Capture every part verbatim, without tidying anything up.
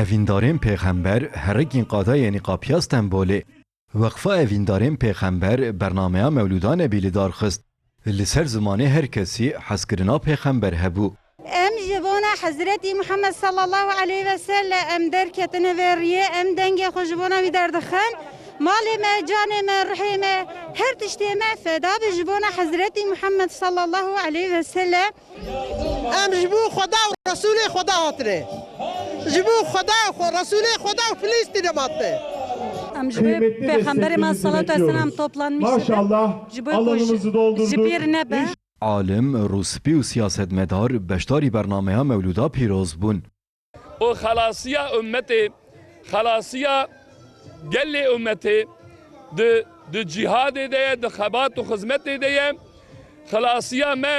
Evîndarên Pêxember herikîn qadayê nîqapiya Stenbolê. Weqfa Evîndarên Pêxember bernameya Mewlûda Nebî li dar xist. Li ser zimanê her kesî hezkirina Pêxember hebû. Em ji bona Hezretî Muhammed sallallahu aleyhi ve sellem em derketine vê riyê, em dengê xwe ji bona wî derdixin. Malê me, canê me, rihê me, her tiştê me feda be ji bona Hezretî Muhammed sallallahu aleyhi ve sellem. Em ji bo Xweda û Resûlê Xweda hatine. Ji bo Xweda û Xwe-, Resûlê Xweda û Filîstînê hatine. Em ji bo Pêxemberê me salatu selam toplanmış. Maşallah, ji bo ku ji, ji pêr nebe. Alim, rûspî û siyasetmedar beşdarî bernameya Mewlûda Pîroz bûn. û xelasiya ummetê, xelasiya gelê ummetê di, di cîhadê de ye, di xebat û xizmetê de ye. Xelasiya me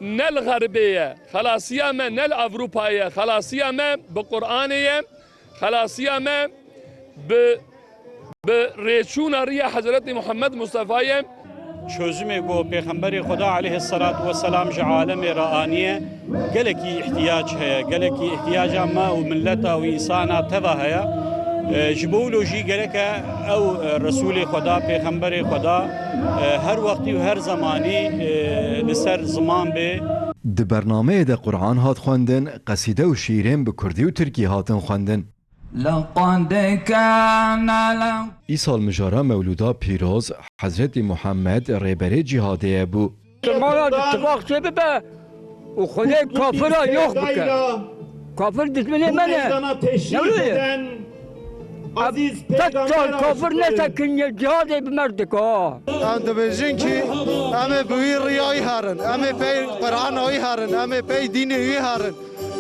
ne li Xerbê ye, xelasiya me ne li Ewropa ye, xelasiya me bi Qur'anê ye, xelasiya me bi, bi rêçûna riya Hezretî Muhammed Mustafa ye. Çözümê ku Pêxemberê Xweda aleyhisselatu vesselam ji alemê re aniye, gelekî îhtiyac heye, gelekî îhtiyaca me û milleta û însana teva heye. E, ji bo wilo jî gereke ew, e, Resûlê Xweda, Pêxemberê Xweda, e, her wextî û her zemanî, e, li ser ziman bê. Di bernameyê de Qur'an hat xwendin, qesîde û şîrên bi kurdî û tirkî hatin xwendin. لقد كان لكم Îsal mijara Mewlûda Pîroz, Hezretî Muhammed rêberê cîhadê ye bû. Mala di tifaq çê bibe û Xwedê kafira yox bike. Kafir dijminê me ne. Newlû ye. Tek çar kafir nesekiniye cihadê bi merdika. Em dibêjin ki em ê bi wî riyayî herin, em ê pey Qur'ana wî herin, em ê pey dînê wî herin.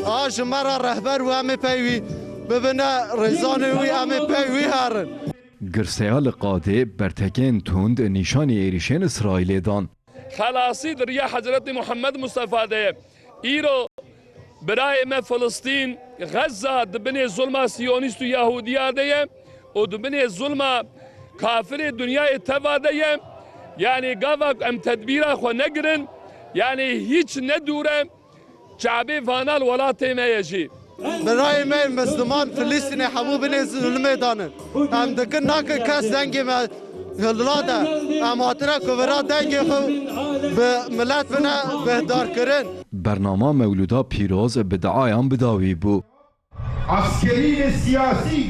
A ji me re rehber û em ê pey wî bibine rêzanê wî, em ê pey wî herin. Girseya li qadê bertekên tund nîşanî êrîşên Îsraîlê dan. Xelasî di riya Hezretî Muhammed Mustafa de ye. Îro birayê me Filistîn, Xezza di binê zulma Siyonîst û Yahudiya de ye û di binê zulma kafirê dinyayê teva de ye. Yanî gava ku em tedbîra xwe negirin, yanî hîç ne dûr e. Çavê vana li welatê me ye jî. Birayê me Misliman Filistînê hemû binê zulmê danin. Em dikin nakin kes dengê me hilda de. Em hatine ku vira dengê xwe bi milet bine guhdarkirin. Bernama Mewlûda Pîroz bi duayan bi dawî bû. Eskerî ve siyasî